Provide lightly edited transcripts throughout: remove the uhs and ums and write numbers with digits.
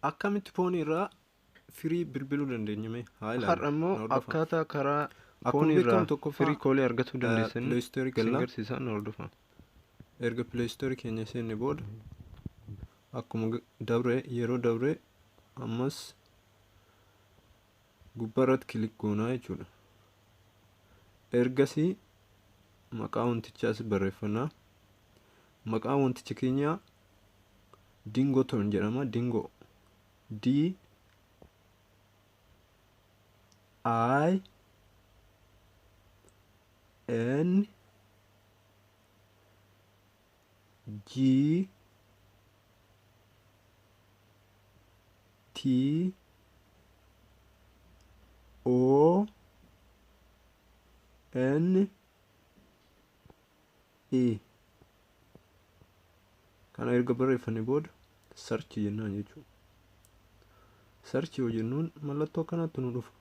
Akkamitti phone irraa free bilbiluu dandeenya mee haa ilaallu. Har'a immoo Na hordofaa. Akkaataa karaa Akkuma phone irraa beekamu tokkoffaa free call argachuu dandeessan Play Store isin galla. Agarsiisaa, na hordofaa. Erga Play Store keenya seenne booda akkuma dabre yeroo dabre ammas gubbaa irratti click goonaa jechuudha. Ergasii maqaa wantichaa as barreeffannaa. Maqaa wanticha keenyaa Dingotone jedhama. Dingo D I N G T O N E. Kana erga barreeffanne booda search jennaan jechuudha. Search yoo jennuun mallattoo akkanaatti nu dhufa.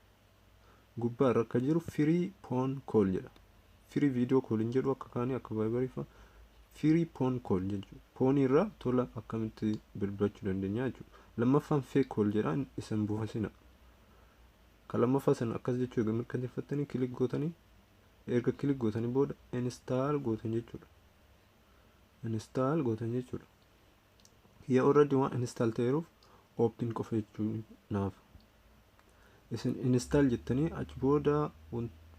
Gubbaa irra akka jiru free phone call jedha. Free video call hin jedhu akka kaanii akka Viberii fa'a. Free phone call jechuudha. Phone irraa tola akkamitti bilbilachuu dandeenya jechuudha. Lammaffaan fake call jedha, isa hin buufasina. Kan lammaffaa sana akkas jechuu erga mirkaneeffattanii click gootanii, erga click gootanii booda install gootan jechuudha. Install gootan jechuudha. Kiyya already waan install ta'eeruuf open qofa jechuun naaf. Isin install jettanii achi booda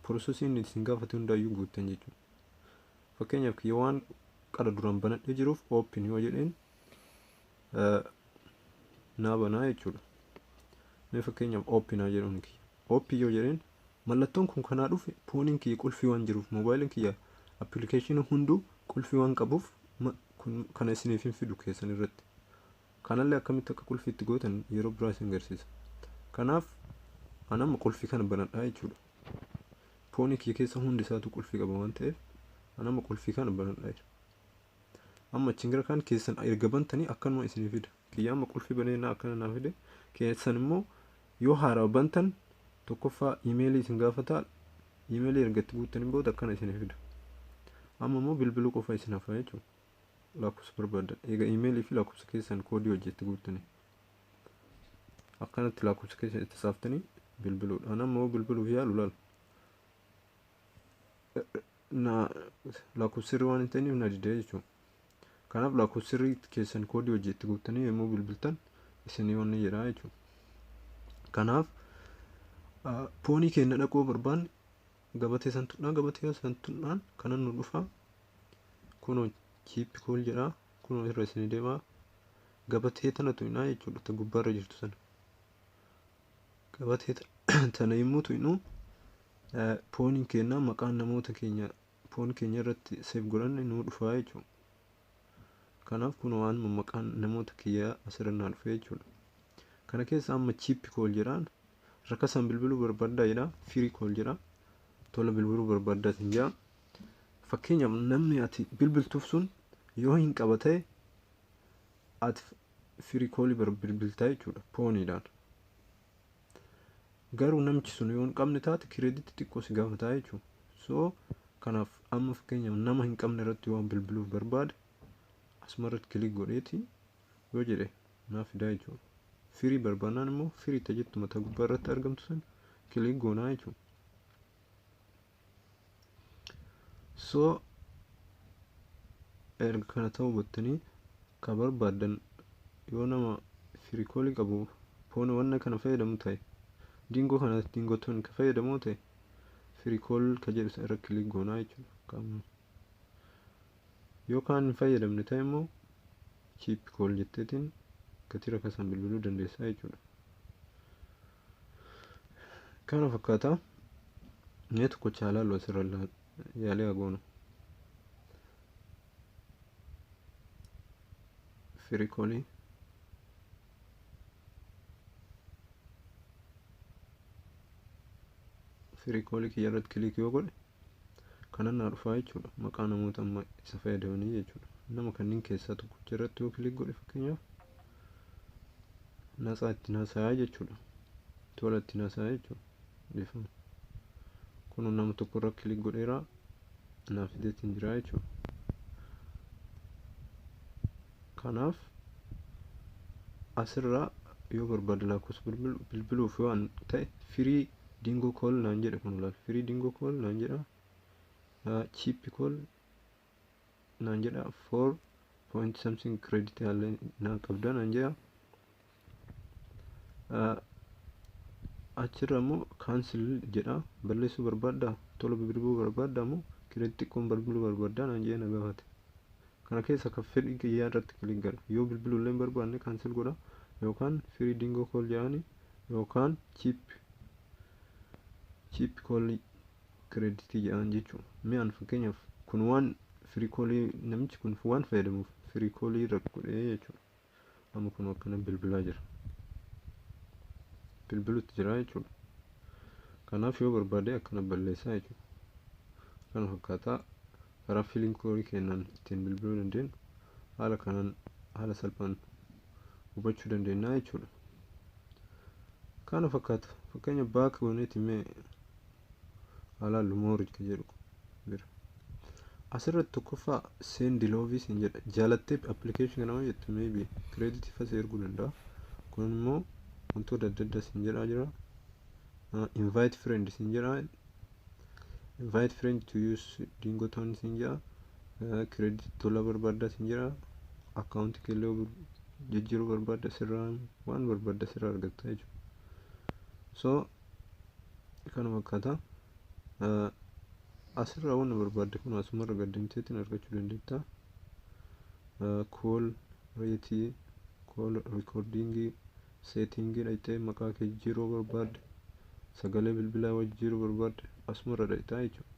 processing isin gaafate hundaayyuu guuttan jechuudha. Fakkeenyaaf kiyya waan qara duraan banadhee jiruuf open yoo jedheen naa banaa jechuudha. Mee fakkeenyaaf open haa jedhuun kiyya. Open yoo jedheen mallattoon kun kanaa dhufe phoneiin kiyya qulfii waan jiruuf, moobaayiliin kiyya applicationii hunduu qulfii waan qabuuf kun kana isiniif hin fidu keessan irratti. Kanallee akkamitti akka qulfii itti gootan yeroo biraa isin agarsiisa. Kanaaf an amma qulfii kana banadhaa jechuudha. Phoneii kiyya keessa hundi isaatu qulfii qaba waan ta'eef an amma qulfii kana banadhaa jechuudha. Amma achiin gara kaan keessan erga bantanii akkanuma isinii fida. Kiyya amma qulfii banee naa akkana naa fide. Keessan immoo yoo haaraa bantan tokkoffaa imeelii isin gaafata. Imeelii erga itti guuttanii booda akkana isinii fida. Amma immoo bilbiluu qofa isin hafa jechuudha. Lakkoofsa barbaadan. Egaa imeelii fi lakkoofsa keessan koodii hojii itti guuttanii. Akkanatti lakkoofsa keessan itti saaftanii bilbiluudha. An amma bilbiluuf yaalu laal. Na lakkoofsa sirrii waan hin ta'iniif na didee jechuudha. Kanaaf lakkoofsa sirrii keessan koodii hojii itti guuttanii yommuu bilbiltan isinii wanni jedha jechuudha. Kanaaf phoneii keenya dhaquu barbaanne gabatee san tuqnaa, gabatee san tuqnaan kanan nu dhufa. Kunoo cheap call jedha, kunoo irra isinii deema. Gabatee tana tuqnaa jechuudha, ta gubbaarra jirtu sana. Gabatee tana yommuu tuqnu phoneiin keenya maqaan namoota keenya phone keenya irratti save godhanne nuu dhufaa jechuudha. Kanaaf kun waan maqaan namoota kiyyaa asirra naa dhufe jechuudha. Kana keessa amma cheap call jedhaan, rakkasaan bilbiluu barbaaddaa jedha, free call jedha, tola bilbiluu barbaaddaa isin jedha. Fakkeenyaaf namni ati bilbiltuuf sun yoo hin qaba ta'e ati free call bilbiltaa jechuudha phoneiidhaan. Garuu namichi sun yoo hin qabne taate creditii xiqqoo si gaafataa jechuudha. So kanaaf amma fakkeenyaaf nama hin qabne irratti waan bilbiluuf barbaade asuma irratti click godheeti yoo jedhe naaf fidaa jechuudha. Free barbaannaan immoo free jettu mataa gubbaa irratti argamtu san click goonaa jechuudha. So erga kana ta'uu hubattanii ka barbaaddan yoo nama free callii qabu phone wanna kana fayyadamu ta'e, Dingoo kana Dingotone ka fayyadamu ta'e, free call ka jedhu san irra click goonaa jechuudha. Yoo kaan hin fayyadamne ta'e immoo cheap call jetteetiin gatii rakkasaan bilbiluu dandeessaa jechuudha. Kana fakkaata. Mee tokko chaalaallu asirra yaalee haa goonu. Free callii free callii kiyya irratti click yoo godhe kanan naa dhufaa jechuudha. Maqaa namoota amma isa fayyadamanii jechuudha. Nama kanneen keessaa tokkicha irratti yoo click godhe fakkeenyaaf natsaa ittiin haasa'aa jechuudha. Tola ittiin haasa'aa jechuudha. Dhiifama. Kun nama tokko irra click godheera, naaf fideetiin jira jechuudha. Kanaaf asirraa Yoo barbaade lakkoofsa bilbiluuf yoo an ta'e, free Dingo call naan jedhe. Kun laal, free Dingo call naan jedha, cheap call naan jedha, four point something credit naan qabda naan jedha. Achirra immoo cancel jedha. Balleessuu barbaadda, tola bilbiluu barbaadda immoo credit xiqqoon bilbiluu barbaadda naan jedhe na gaafate. Kana keessa kan fedhii kiyyaa irratti click godha. Yoo bilbiluu illee hin barbaanne cancel godha, yookaan free Dingo call jedhani, yookaan cheap call credit jedhan jechuudha. Mi'aan fakkeenyaaf kun waan free callii namichi kun waan fayyadamuuf free callii irra godhee jechuudha. Amma kun akkana bilbilaa jira, bilbilutti jira jechuudha. Kanaaf yoo barbaade akkana balleessaa jechuudha. Kana fakkaataa karaa free callii kennan ittiin bilbiluu dandeenyu haala kanaan haala salphaan hubachuu dandeenya jechuudha. Kana fakkaata. Fakkeenya back gooneeti mee haalaallu more ka jedhu bira. Asirratti tokkoffaa send love siin jedha. Jaalattee application kana yoo jettu, maybe credit fasa erguu danda'a. Kun immoo wantoota adda addaa siin jedhaa jira. Invite friend siin jedha, invite friend to use Dingotone siin jedha, credit tola barbaaddaa siin jedha, account keellee jijjiiruu barbaadda sirraa, waan barbaadda sirraa argatta jechuudha. So kana fakkaata. Asirraa waan barbaadde kun asumarra gaddeemteetiin argachuu dandeetta. Call rate, call recording, setting dhaqxee maqaa kee jijjiiruu barbaadde, sagalee bilbilaa jijjiiruu barbaadde asumarra dhaqxaa jechuudha.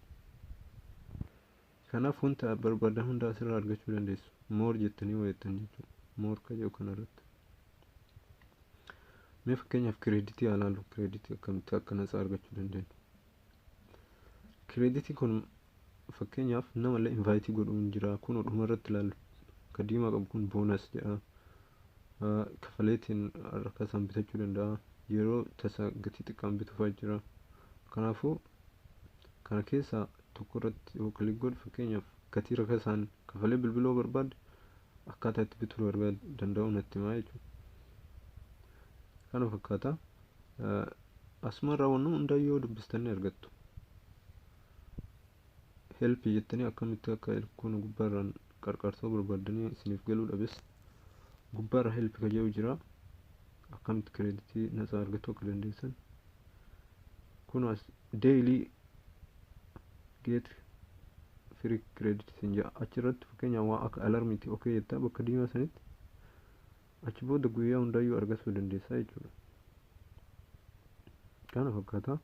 Kanaaf wanta barbaadan hunda asirraa argachuu dandeessu. More jettanii wayeettan jechuudha. More ka jedhu kanarratti. Mee fakkeenyaaf creditii haa ilaallu. Creditii akkamitti akka natsaa argachuu dandeenyu. Creditii kun fakkeenyaaf namallee invite godhuun jira. Kun dhuma irratti ilaallu. Ka diimaa qabu kun bonus jedha. Kafaleetiin harka isaan bitachuu danda'a. Yeroo tasa gatii xiqqaan bituufaa jira. Kanaafuu kana keessaa tokko irratti yoo click godhe, fakkeenyaaf gatii rakasaan kafalee bilbiluu barbaadde akkaataa itti bituu danda'u natti himaa jechuudha. Kana fakkaata. Asumarraa wannu hundayyuu dubbistanii argattu. Help jettanii akkamitti akka kun gubbaarraan qarqarsoo barbaaddanii isiniif galuu dhabes, gubbaarra help ka jedhu jira. Akkamitti creditii natsaa argachuu akka dandeessan. Kun as daily get free credit sin jedha. Achirratti fakkeenyaaf waan akka alarmiiti okay jettaa bakka diimaa sanitti, achi booda guyyaa hundayyuu argachuu dandeessaa jechuudha. Kana fakkaata.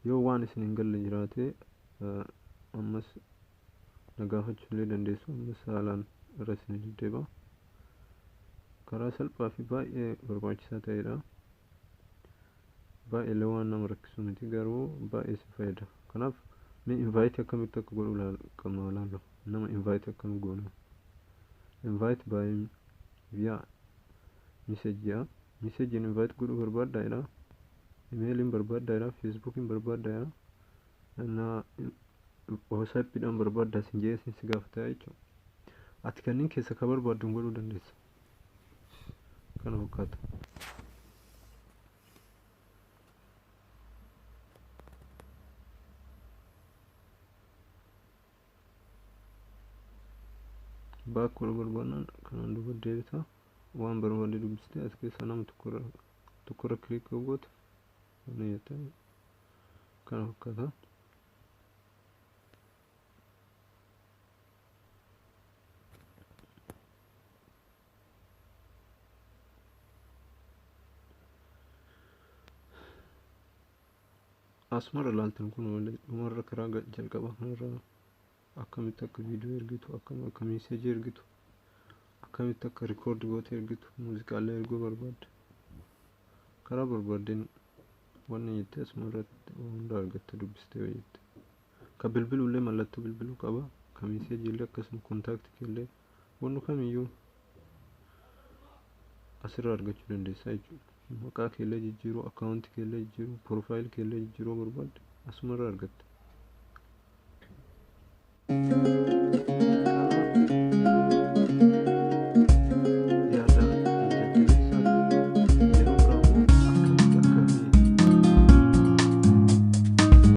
Yoo waan isin hin galle jiraate ammas na gaafachuu illee dandeessu. Ammas haalaan irra isin deddeebi'a. Karaa salphaa fi baay'ee barbaachisaa ta'edha. Baay'ee illee waan nama rakkisu miti, garuu baay'ee si fayyada. Kanaaf mee invite akkamitti akka godhuu qabna ilaallu. Nama invite akkam goona? Invite by via message jedha. Messageiin invite godhuu barbaaddaa jedha. Emailiin barbaaddaa jedha. Facebookiin barbaaddaa jedha. Na WhatsAppiidhaan barbaaddaa sin jedhee sin si gaafata jechuudha. Ati kanneen keessa ka barbaaddu godhuu dandeessa. Kana fakkaata. Back godhuu barbaannaan kanaan duuba deebita. Waan barbaadde dubbistee as keessaa nama tokkorra click goote kana jettee, kana fakkaata. Asumarra ilaaltan kun dhumarra karaa jalqabaa kanarra akkamitti akka viidiyoo ergitu, akkam akka messageii ergitu, akkamitti akka record goote ergitu, muuziqaalee erguu barbaadde karaa barbaaddeen wanni jettee asuma irratti hunda argatte dubbistee yoo jette. Ka bilbilullee mallattoo bilbiluu qaba. Ka messageiillee akkasuma, contact keellee wannu kamiyyuu asirraa argachuu dandeessa jechuudha. Maqaa keellee jijjiiruu, account keellee jijjiiruu, profile keellee jijjiiruu barbaadde asumarraa argatta.